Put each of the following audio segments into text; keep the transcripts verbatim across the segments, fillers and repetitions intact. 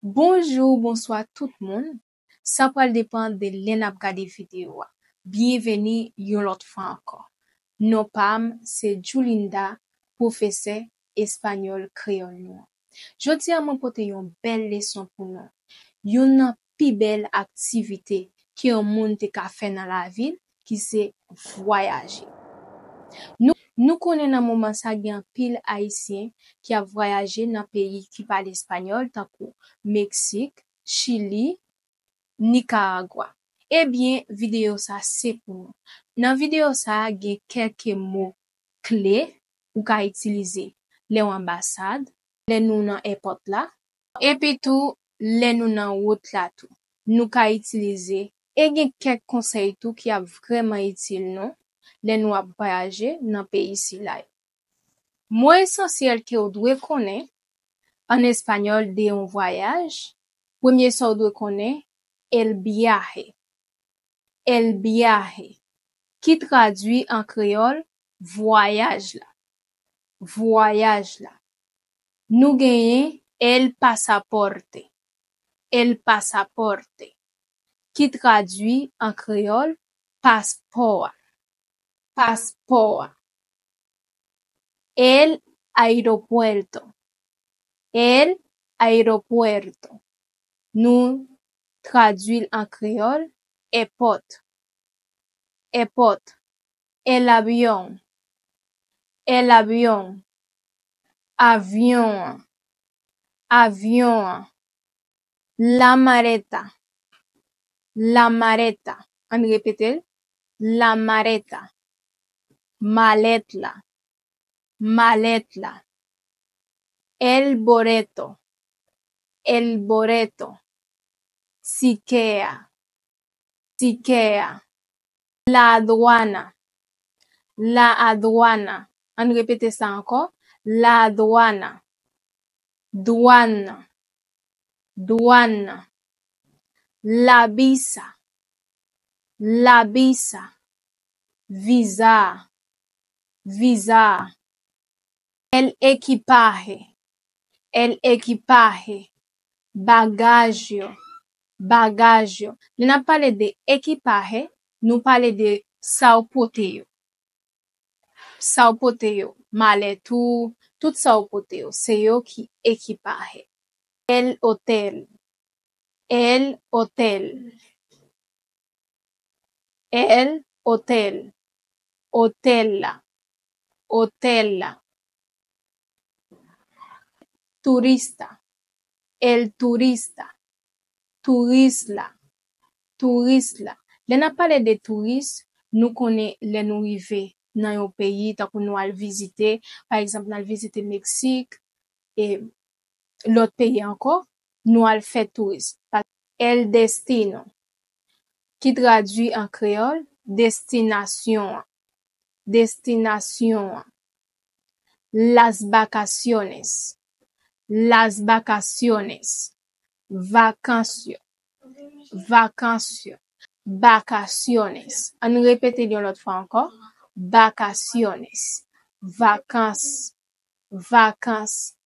Bonjou, bonswa tout moun. Sa pral depann de lè n ap gade videyo a. Byenveni yon lòt fwa ankò. Non pa m se Julinda, pwofesè espanyòl kreyòl nou an. Jodi a, mwen pote yon bèl leson pou nou. Youn nan pi bèl aktivite ke yon moun te ka fè nan lavi l, ki se vwayaje. Nou, nou konnen nan moman sa gen anpil Ayisyen ki ap vwayaje nan peyi ki pale espanyòl, tankou Meksik, Chili, Nikaragwa. Ebyen, videyo sa se pou nou. Nan videyo sa gen kèlke mo kle ou ka itilize lè w anbasad, lè nou nan èpòt la, epi tou lè nou nan wout la tou. Nou ka itilize e gen kèk konsèy tou ki ap vrèman itil nou lè nou ap vwayaje nan peyi sila yo. Mo esansyèl ke w dwe konnen an espanyòl de yon vwayaj, premye sa w dwe konnen, el viaje. El viaje, ki tradui an kreyòl vwayaj la. Vwayaj la. Nou genyen el pasaporte. El pasaporte, ki tradui an kreyòl paspò a. Paspò a. El aeropuerto. El aeropuerto. Nou tradui l an kreyòl, èpòt. Èpòt. El avión. El avión. Avyon an. Avyon an. La maleta. La maleta. Ann repete l. La maleta. Malèt la. Malèt la. El boleto. El boleto. Tikè a. Tikè a. La aduana. La aduana. Ann repete sa ankò. La aduana. Dwàn. Dwàn. La visa. La visa. Viza. Viza. El equipaje. El equipaje. Bagaj yo. Bagaj yo. Lè n ap pale de equipaje, nou pale de sa w pote yo. Sa w pote yo. Malèt ou, tout sa w pote yo. Se yo ki equipaje. El hotel. El hotel. El hotel. Otèl la. Otèl la. Turista. El turista. Touris la. Touris la. Lè n ap pale de touris, nou konnen lè nou rive nan yon peyi, tankou nou al vizite, pa egzanp, n al vizite Meksik, e lòt peyi ankò, nou al fè touris. El destino, ki tradui an kreyòl, destinasyon an. Destinasyon an. Las vacaciones. Las vacaciones. Vakans yo. Vakans yo. Vacaciones. Ann repete l yon lòt fwa ankò. Vacaciones. Vakans. Vakans.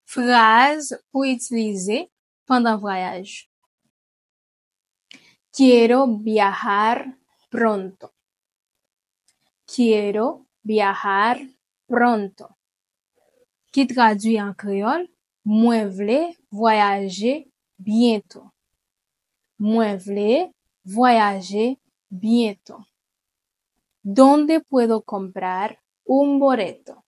Fraz pou itilize pandan vwayaj. Quiero viajar pronto. Quiero viajar pronto. Ki tradui an kreyòl, mwen vle vwayaje byento. Mwen vle vwayaje byento. ¿Dónde puedo comprar un boleto?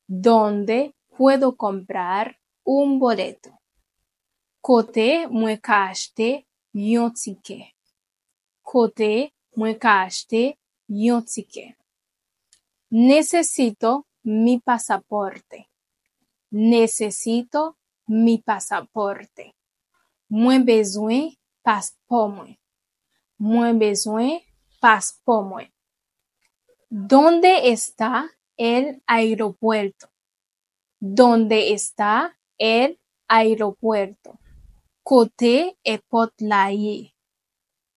¿Dónde puedo comprar un boleto? Kote mwen ka achte yon tikè? Kote mwen ka achte yon tikè? Necesito mi pasaporte. Necesito mi pasaporte. Mwen bezwen paspò mwen. Mwen bezwen paspò mwen. ¿Dónde está el aeropuerto? ¿Dónde está el aeropuerto? Kote èpòt la ye?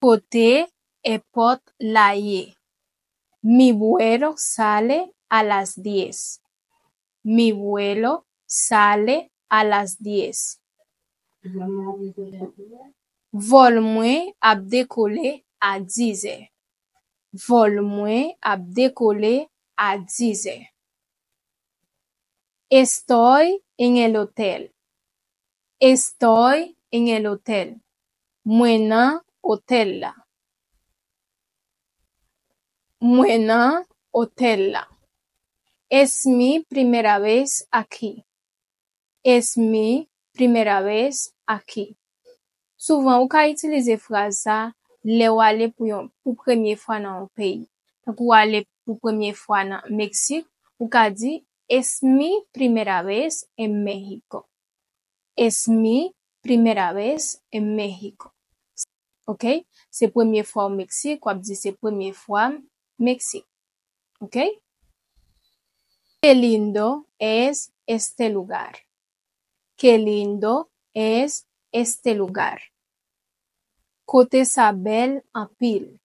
Kote èpòt la ye? Mi vuelo sale a las diez. Mi vuelo sale a las diez. Vòl mwen ap dekole a dizè. Vòl mwen ap dekole a dizè. Estoy en el hotel. Estoy en el hotel. Mwen nan otèl la. Mwen nan otèl la. Es mi primera vez aquí. Es mi primera vez aquí. Souvan, ou ka itilize fraz sa lè w ale pou yon, pou premye fwa nan yon peyi. Tankou w ale pou premye fwa nan Meksik, ou ka di, Es mi primera vez en México. Es mi primera vez en México. Ok? Se premye fwa w Meksik, w ap di, Se premye fwa m Meksik. Ok? Qué lindo es este lugar. Qué lindo es este lugar. Kote sa bèl anpil.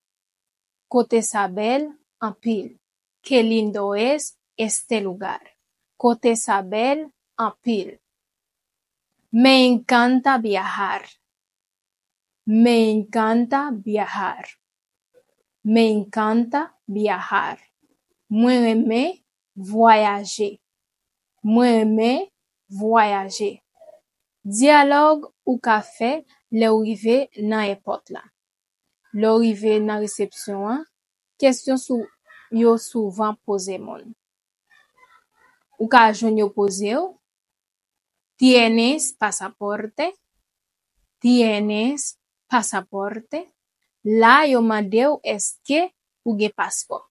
Kote sa bèl anpil. Qué lindo es este lugar. Kote sa bèl anpil. Me encanta viajar. Me encanta viajar. Me encanta viajar. Mwen renmen vwayaje. Mwen renmen vwayaje. Dyalòg ou ka fè lè w rive nan èpòt la. Lè w rive nan resepsyon an, kesyon sou, yo souvan poze moun. Ou ka jwenn yo poze w, ¿Tienes pasaporte? ¿Tienes pasaporte? La yo mande w èske ou gen paspò.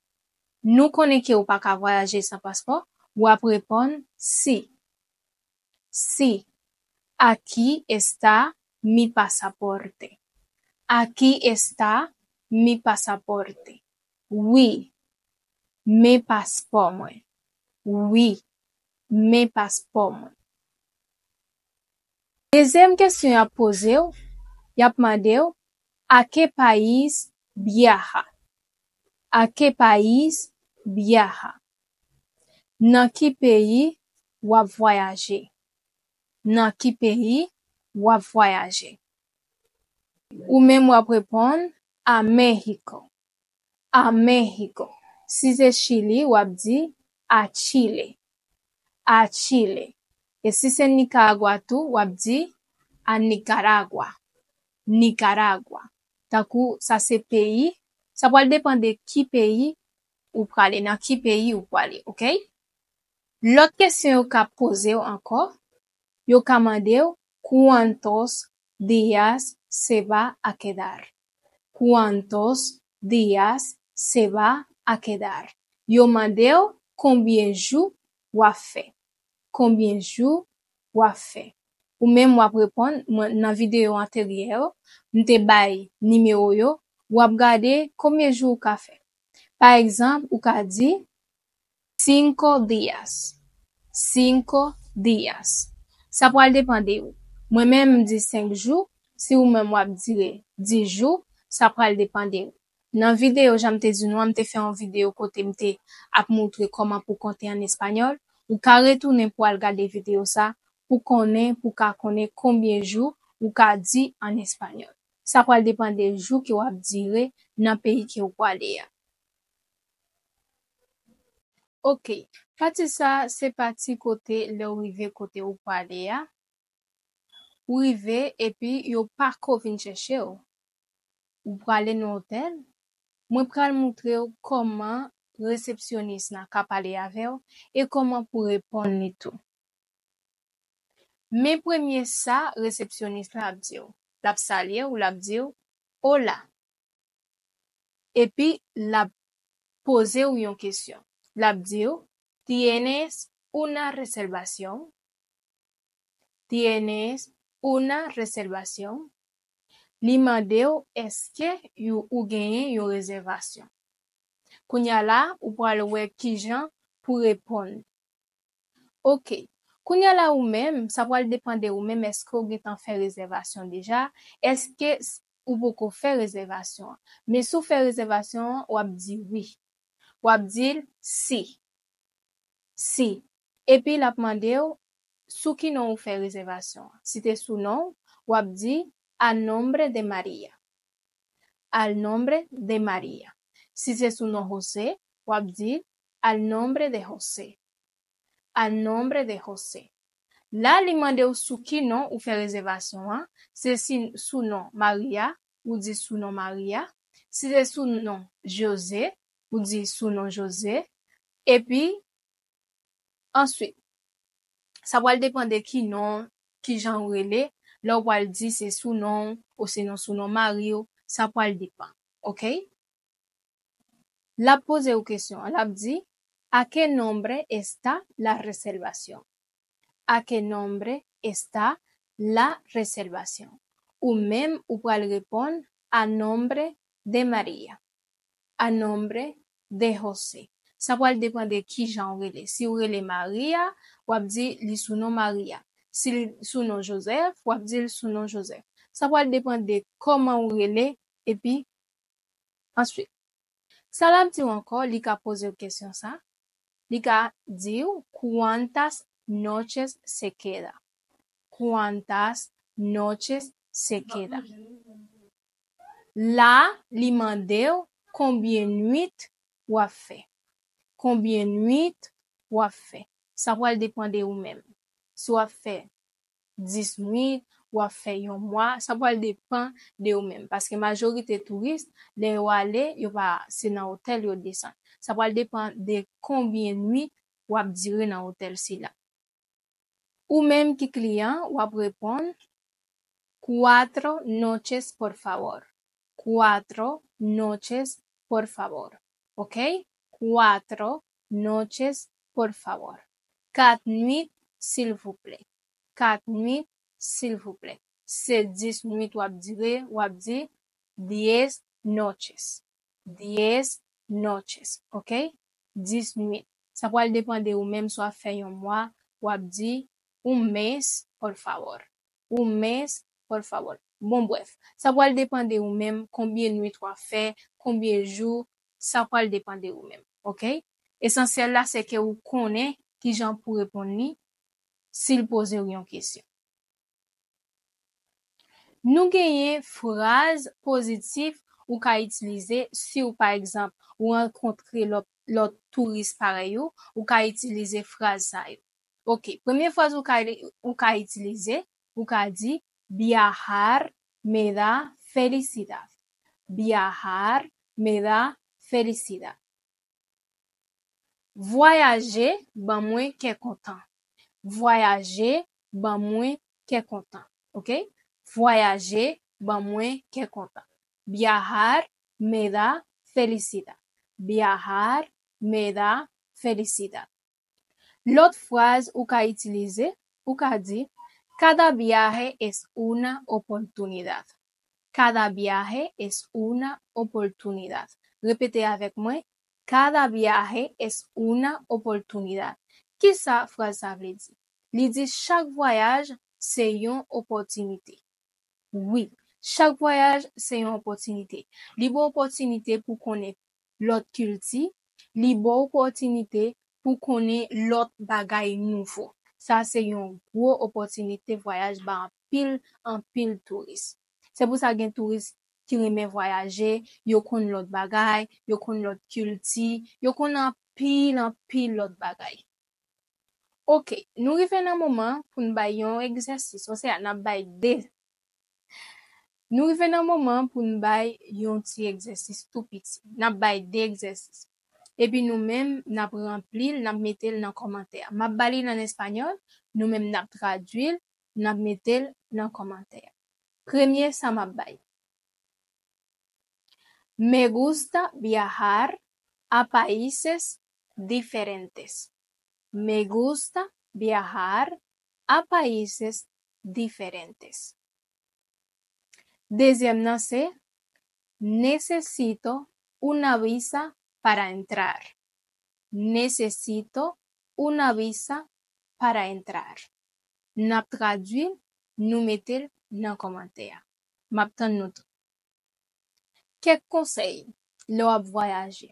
Nou konnen ke ou pa ka vwayaje san paspò, w ap reponn si. Si. Aquí está mi pasaporte. Aquí está mi pasaporte. Wi. Men paspò mwen. Wi. Men paspò mwen. Dezyèm kesyon y ap poze w, y ap mande w, ¿A qué país viaja? ¿A qué país viaja? Nan ki peyi w ap vwayaje? Nan ki peyi w ap vwayaje? Ou menm w ap reponn, A México. A México. Si se Chili, w ap di, A Chile. A Chile. E si se Nicaragua tou, w ap di, A Nicaragua. Nicaragua. Tankou sa se peyi, sa pral depann de ki peyi ou prale, nan ki peyi ou prale, ok? Lòt kesyon yo ka poze w ankò, yo ka mande w, ¿Cuántos días se va a quedar? ¿Cuántos días se va a quedar? Yo mande w konbyen jou w ap fè. Konbyen jou w ap fè? Ou menm w ap reponn, mwen, nan videyo anteryè yo, m te bay nimewo yo, w ap gade konbyen jou ou ka fè. Pa egzanp, ou ka di, Cinco días. Cinco días. Sa pral depann de ou. Mwen menm, m di senk jou. Si ou menm w ap dire dis jou, sa pral depann de ou. Nan videyo, jan m te di nou an, m te fè yon videyo kote m te ap moutre kòman pou konte an espanyòl. Ou ka retounen pou al gade videyo sa, pou konnen, pou ka konnen konbyen jou ou ka di an espanyòl. Sa pral depann de jou ke w ap dire nan peyi ke w prale a. Ok, pati sa, se pati kote lè w rive kote ou prale a. Ou rive epi yo pako vin chèche w. Ou prale nan otèl. Mwen pral moutre w kòman resepsyonis la ka pale avè w e kòman pou reponn li tou. Men premye sa resepsyonis la ap di w. L ap salye w, l ap di w, Hola. Epi l ap poze w yon kesyon. L ap di w, ¿Tienes una reservación? ¿Tienes una reservación? Li mande w, èske yo, ou genyen yon rezèvasyon? Kounye a la, ou pral wè kijan pou reponn. Ok. Kounye a la, ou menm, sa pral depann de ou menm, èske w gentan fè rezèvasyon deja? Èske s-, ou poko fè rezèvasyon an? Men si w fè rezèvasyon an, w ap di wi. W ap di l si. Si. Epi l ap mande w, sou ki non ou fè rezèvasyon an. Si se sou non w, w ap di a nombre de Maria. Al nombre de Maria. Si se sou non José, w ap di al nombre de José. Al nombre de José. La, li mande w sou ki non ou fè rezèvasyon an. Se si sou non Maria, ou di sou non Maria. Si se sou non José, ou di sou non José. Epi, answit, sa pral depann de ki non, ki jan ou rele. Lè w pral di se sou non w, osinon sou non mari w, sa pral depann. Oke? L ap poze w kesyon an, l ap di, ¿a qué nombre está la reservación? ¿A qué nombre está la reservación? Ou menm, ou pral reponn a nombre de Maria, a nombre de José. Sa pral depann de ki jan w rele. Si w rele Maria, w ap di li sou non Maria. Si li sou non Joseph, w ap di l sou non Joseph. Sa pral depann de kòman w rele, epi answit, sa l ap di w ankò, li ka poze w kesyon sa. Li ka di w, ¿cuántas noches se queda? ¿Cuántas noches se queda? La, li mande w konbyen nwit w ap fè. Konbyen nwit w ap fè? Sa pral depann de ou menm. Si w ap fè dis nwit, w ap fè yon mwa, sa pral depann de ou menm. Paske majorite touris, lè yo ale, yo pa, se nan otèl yo desann. Sa pral depann de konbyen nwit w ap dire nan otèl sila. Ou menm ki kliyan, w ap reponn, cuatro noches, por favor. Cuatro noches, por favor. Oke? Cuatro noches, por favor. Kat nwit, silvouplè. Kat nwit, silvouplè. Se dis nwit w ap dire, w ap di diez noches. Diez noches, oke? Dis nwit. Sa pral depann de ou menm, si w ap fè yon mwa, w ap di un mes, por favor. Un mes, por favor. Bon, brèf, sa pral depann de ou menm, konbyen nwit w ap fè, konbyen jou, sa pral depann de ou menm, oke? Esansyèl la, se ke ou konnen ki jan pou reponn li, si l poze w yon kesyon. Nou genyen fraz pozitif ou ka itilize si w, pa egzanp, ou rankontre lòt, lòt touris parèy ou, ou ka itilize fraz sa yo. Oke, premye fraz ou ka, ou ka itilize, ou ka di, Viajar me da felicidad. Viajar me da felicidad. Vwayaje ban mwen kè kontan. Vwayaje ban mwen kè kontan. Oke? Vwayaje ban mwen kè kontan. Viajar me da felicidad. Viajar me da felicidad. Lòt fraz ou ka itilize, ou ka di, Cada viaje es una oportunidad. Cada viaje es una oportunidad. Repete avèk mwen, Cada viaje es una oportunidad. Kisa fraz sa vle di? Li di chak vwayaj se yon opòtinite. Wi, chak vwayaj se yon opòtinite. Li ba w opòtinite pou konnen lòt kilti, li ba w opòtinite pou konnen lòt bagay nouvo. Sa se yon gwo opòtinite vwayaj ba anpil, anpil touris. Se pou sa gen touris ki renmen vwayaje, yo konn lòt bagay, yo konn lòt kilti, yo konn anpil, anpil lòt bagay. Oke, nou rive nan moman pou n bay yon egzèsis. Osea, n ap bay de. Nou rive nan moman pou n bay yon ti egzèsis tou piti. N ap bay de egzèsis. Epi nou menm, n ap ranpli l, n ap mete l nan kòmantè a. M ap ba li l an espanyòl, nou menm n ap tradui l, n ap mete l nan kòmantè a. Premye sa m ap bay. Me gusta viajar a países diferentes. Me gusta viajar a países diferentes. Dezyèm nan se, Necesito una visa para entrar. Necesito una visa para entrar. N ap tradui l, nou mete l nan kòmantè a. M ap tann nou tou. Kèk konsèy lè w ap vwayaje.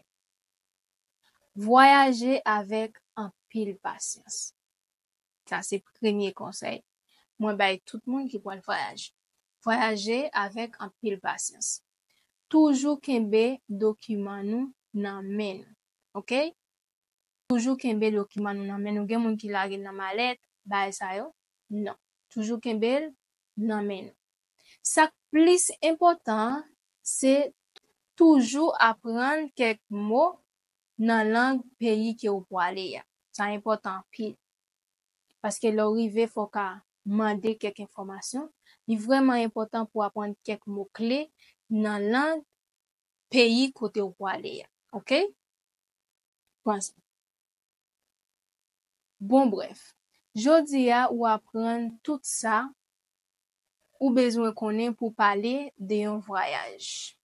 Vwayaje avèk anpil pasyans. Sa se premye konsèy mwen bay tout moun ki pral vwayaje. Vwayaje avèk anpil pasyans. Toujou kenbe dokiman nou nan men nou, oke? Toujou kenbe dokiman nou nan men nou. Gen moun ki lage l nan malèt, bagay sa yo. Non. Toujou kenbe l nan men nou. Sa k plis enpòtan an, se toujou aprann kèk mo nan lang peyi ke w pwale a. Sa enpòtan anpil. Paske lè w rive, fò w ka mande kèk enfòmasyon. Li vrèman enpòtan pou w aprann kèk mo kle nan lang peyi kote w pwale a. Oke? Pran sa. Bon, brèf. Jodi a, ou aprann tout sa ou bezwen konnen pou pale de yon vwayaj.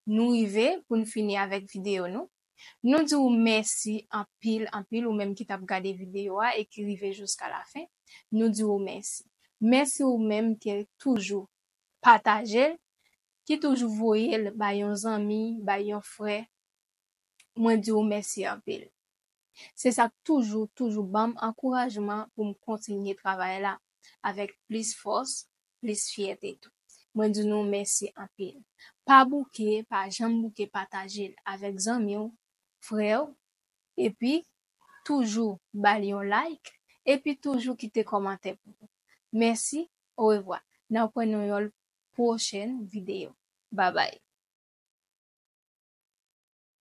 Nou rive pou n fini avèk videyo nou. Nou di w mèsi anpil, anpil, ou menm ki t ap gade videyo a e ki rive jiska lafen. Nou di w mèsi. Mèsi ou menm ki toujou pataje l, ki toujou voye l bay yon zanmi, bay yon frè. Mwen di w mèsi anpil. Se sa k toujou, toujou ban m ankourajman pou m kontinye travay la avèk plis fòs, plis fyète tou. Mwen di nou mèsi anpil. Pa bouke, pa janm bouke pataje l avèk zanmi w, frè w, epi toujou ba l yon like, epi toujou kite kòmantè pou nou. Mèsi, orevwa. N ap wè nan yon pwochèn videyo. Babay.